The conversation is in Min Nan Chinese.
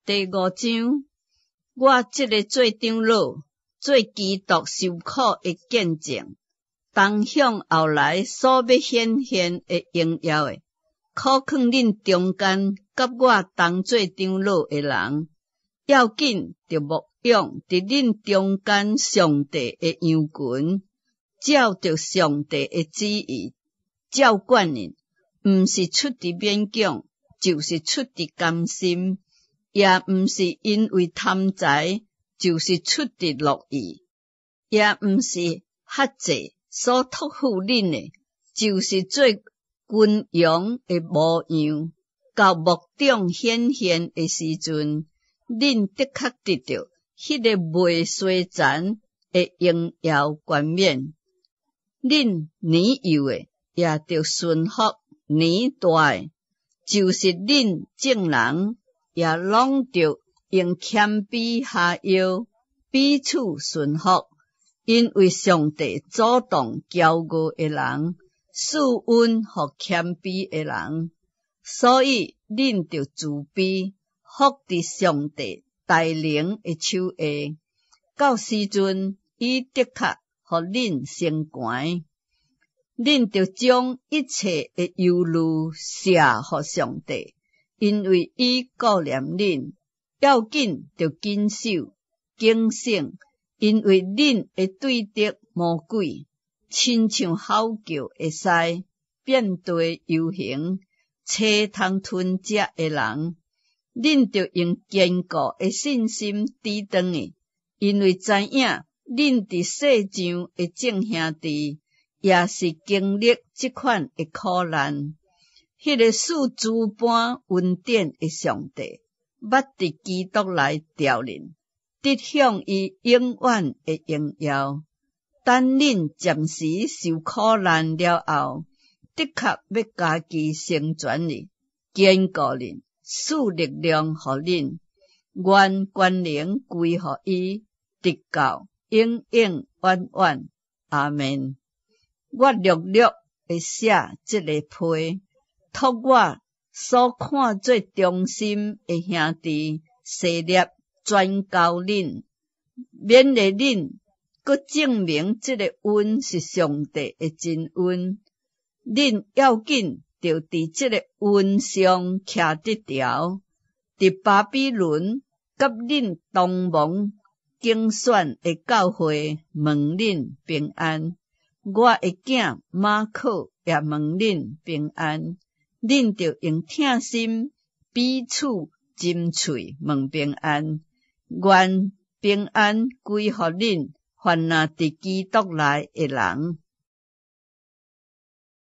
第五章，我這个做長老，做基督受苦的見證，同享後來所欲顯現的榮耀的，苦囥恁中間，佮我同做長老的人，要緊著牧養佇恁中間上帝的羊群，照著上帝的旨意照管𪜶，毋是出佇勉強，就是出佇甘心，也毋是因為貪財，就是出佇樂意，也毋是轄制所託付恁的，就是做群羊的模樣。到牧長顯現的時陣，恁的確得著彼个袂衰殘的榮耀冠冕。恁年幼的也著順服年大的，就是恁眾人也攏著用謙卑哈腰，彼此順服，因為上帝阻擋驕傲的人，賜恩予謙卑的人。所以恁著自卑，伏佇上帝大能的手下，到時陣，伊的確予恁升懸。恁著將一切的憂慮卸予上帝，因為伊顧念恁。要緊著謹守警醒，因為恁的對敵魔鬼，親像吼叫的獅，遍地遊行，揣通吞食的人。恁著用堅固的信心抵擋伊，因為知影恁佇世上的眾兄弟，也是經歷這款的苦難。彼个賜諸般恩典的上帝，捌佇基督內召恁，得享伊永遠的榮耀。等恁暫時受苦難了後，的確欲家己成全恁，堅固恁，賜力量予恁。願權能歸予伊，直到永永遠遠。阿們。我略略的寫這个批，託我所看做忠心的兄弟西涅轉交恁，免得恁閣證明這个恩是上帝的真恩。恁要緊著佇這个恩上徛得牢，佇巴比倫佮恁同蒙揀選的教會問恁平安。我的囝馬可也問恁平安。恁著用疼心彼此親喙問平安。願平安歸予恁，凡若佇基督內的人。